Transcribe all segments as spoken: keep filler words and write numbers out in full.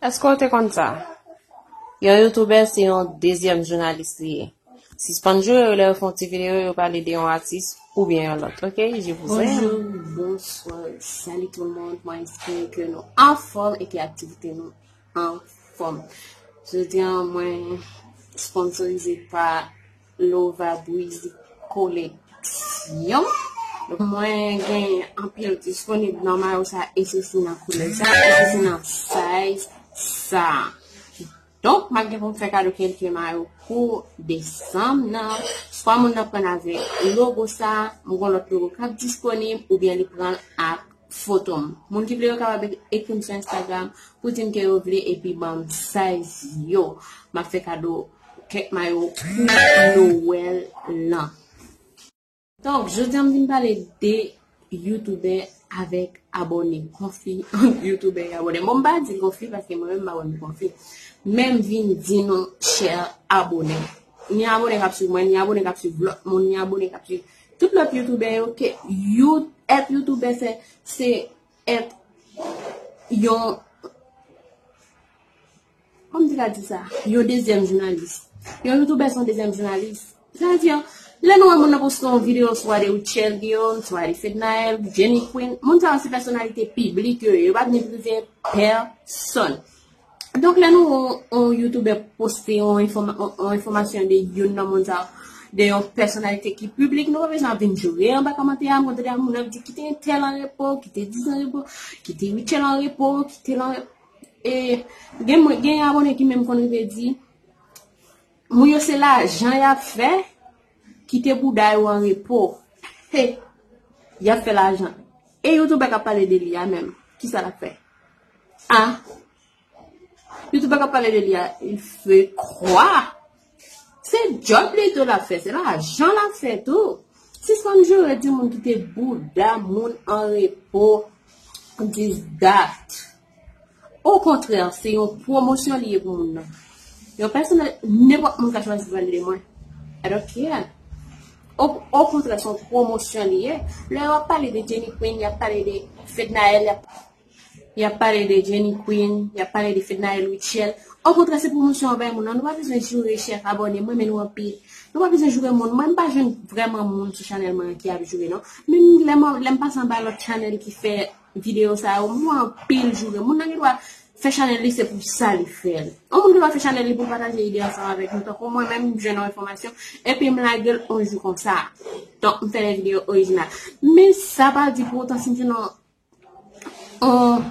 Èske w te konn sa? Yon youtubè se yon dezyèm jounalis li ye. Sispann joure yo lè yo fè yon ti videyo, yo pale de yon atis oubyen yon lòt, ok? Je vous aime. Bonjou, bonswa, salut tout le monde. Mwen espere ke nou anfòm e ke aktivite nou anfòm. Jodi a, mwen sponsorize pa Lova Breezy Collection. Donk, mwen gen anpil disponib nan mayo sa, e se si nan koulè sa, e se si nan size sa. Donk, m ap gen pou m fè kado kèlke mayo pou desanm nan. Swa moun nan pran avèk logo sa, m gon lòt logo k ap disponib, oubyen li pran l ak foto m. Moun ki vle yo kapab ek-, ekri m sou Instagram pou di m ke yo vle epi ban m size yo. M ap fè kado kèk mayo pou Nwèl lan. Donk, jodi a m vin pale de youtubè avèk abòne. Konfli ant youtubè e abòne. Bon, m pa di konfli paske mwen menm m pa wè m konfli. Men m vin di nou, chè abòne. Ni abòne k ap swiv mwen, ni abòne k ap swiv lòt moun, ni abòne k ap swiv tout lòt youtubè yo, ke you-, èt youtubè se, se èt yon, kòman m te ka di sa? Yon dezyèm jounalis. Yon youtubè se yon dezyèm jounalis. Sa vle di, lè nou wè moun nan poste yon videyo swa de Rutshelle Guillaume, swa de Fednaelle, Jenny Queen, moun sa yo se pèsonalite piblik yo ye, yo pa vin prive pèsonn. Donk, lè nou wè yon, yon youtubè poste yon enfòma-, yon, yon enfòmasyon de youn nan moun sa yo, de yon pèsonalite ki piblik, nou pa bezwen ap vin joure anba kòmantè a, m konn tande moun ap di, "Kite entèl an repo, kite Diz an repo, kite Rutshelle an repo, kite l an repo." E gen moun, gen abòne ki menm konn rive di, moun yo se lajan y ap fè, kite bouda yo an repo. He, y ap fè lajan. E youtubè k ap pale de li a menm, kisa l ap fè? A? Youtubè k ap pale de li a, il fait quoi? Se djòb li tou l ap fè, se lajan l ap fè tou. Sispann joure di moun kite bouda moun an repo, dis dat. Okontrè, se yon pwomosyon li ye pou moun nan. Yon pèsonèl, nenpòt moun ka chwazi pale de mwen. I don't care. O, okontrè, se yon pwomosyon li ye. Lè y ap pale de Jenny Queen, y ap pale de Fednaelle, y ap, y ap pale de Jenny Queen, y ap pale de Fednaelle Rutshelle. Okontrè, se pwomosyon anba moun nan. Nou pa bezwen joure chè abòne, mwen renmen nou anpil. Nou pa bezwen joure moun. Mwen, m pa jwenn vrèman moun sou chanèl mwen ki ap joure, non. Menm lè mwen, lè m pase anba lòt chanèl ki fè videyo sa yo, m wè anpil joure. Moun nan gen dwa fè chanèl li, se pou sa li fè l. Yon moun gen dwa fè chanèl li pou l pataje ide ansanm avèk nou, tankou mwen menm, m jwenn yon enfòmasyon, epi m lage l yon jou konsa. Donk, m fè de videyo orijinal. Men sa pa di pou otan si m jwenn yon, yon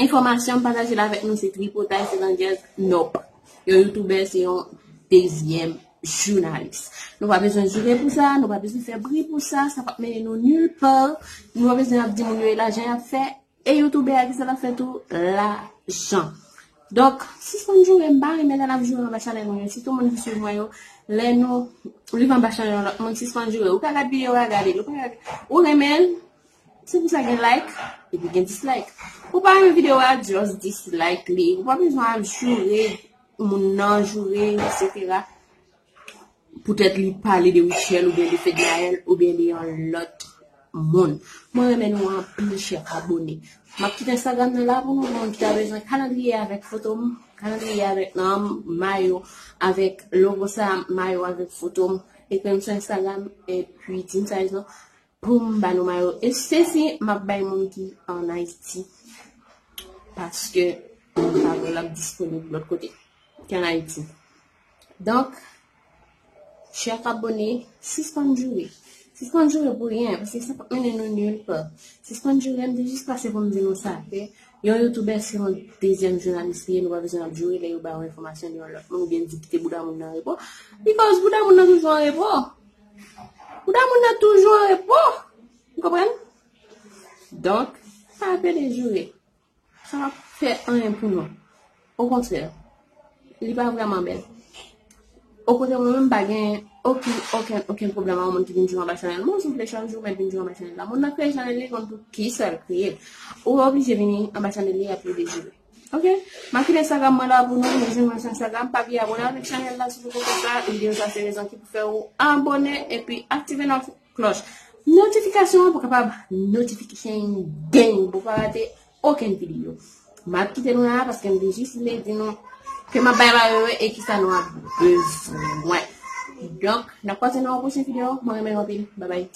enfòmasyon, m pataje l avèk nou, se tripotay, se landjèz, nope. Yon youtubè, se yon dezyèm jounalis. Nou pa bezwen joure pou sa, nou pa bezwen fè bri pou sa, sa p ap mennen nou nil pa. Nou pa bezwen ap di moun yo e lajan y ap fè. E youtubè a, kisa l ap fè tou? Lajan. Donk, sispann joure, m pa renmen lè n ap joure anba chanèl mwen yo. Sitou moun ki swiv mwen yo, lè nou rive anba chanèl yon lòt moun, sispann joure. Ou ka gad videyo a, gade l. Ou pa ka, ou renmen l, se pou sa gen like, epi gen dislike. Ou pa renmen videyo a, just dislike li. Ou pa bezwen ap joure moun nan, joure, etsetera. Poutèt li pale de Rutshelle oubyen de Fednaelle oubyen de yon lòt moun. Mwen renmen nou anpil, chè abòne. M ap kite Instagram nan la pou nou, moun ki ta bezwen kalandriye avèk foto m, kalandriye avèk nan mayo, avèk logo sa, mayo avèk foto m. Ekri m sou Instagram, epi di m size nou, pou m ba nou mayo. E se si m ap bay moun ki ann Ayiti, paske m pa wè l ap disponib lòt kote ki ann Ayiti. Donk, chè abòne, sispann joure. Sispann joure pou ryen, paske sa p ap mennen nou nil pa. Sispann joure, m te jis pase pou m di nou sa, ke yon youtubè se yon dezyèm jounalis li ye, nou pa bezwen ap joure lè yo ba yon enfòmasyon de yon lòt moun, oubyen di kite bouda moun nan repo. Because bouda moun nan toujou an repo. Bouda moun nan toujou an repo. Ou konprann? Donk, pa pede joure. Sa p ap fè anyen pou nou. Okontrè, li pa vrèman bèl. Okontrè, mwen menm m pa gen okenn, okenn, okenn pwoblèm ak yon moun ki vin joure anba chanèl mwen. Si w vle chak jou, mèt vin joure anba chanèl la. Moun nan kreye chanèl li, konn pou kisa l kreye l. Ou pa oblije vini anba chanèl li, ap plede joure. Ok? M ap kite Instagram mwen la pou nou, nou jwenn mwen sou Instagram. Pa bliye abòne avèk chanèl la si w poko fè sa. Videyo sa se rezon ki pou fè w abòne epi aktive nan klòch notifikasyon an pou kapab notification gang pou pa rate okenn videyo. M ap kite nou la paske m te jis vle di nou ke m ap bay malere e kisa nou ap bezwen. Donk, n ap kwaze nan yon pwochen videyo. Mwen renmen nou anpil. Babay.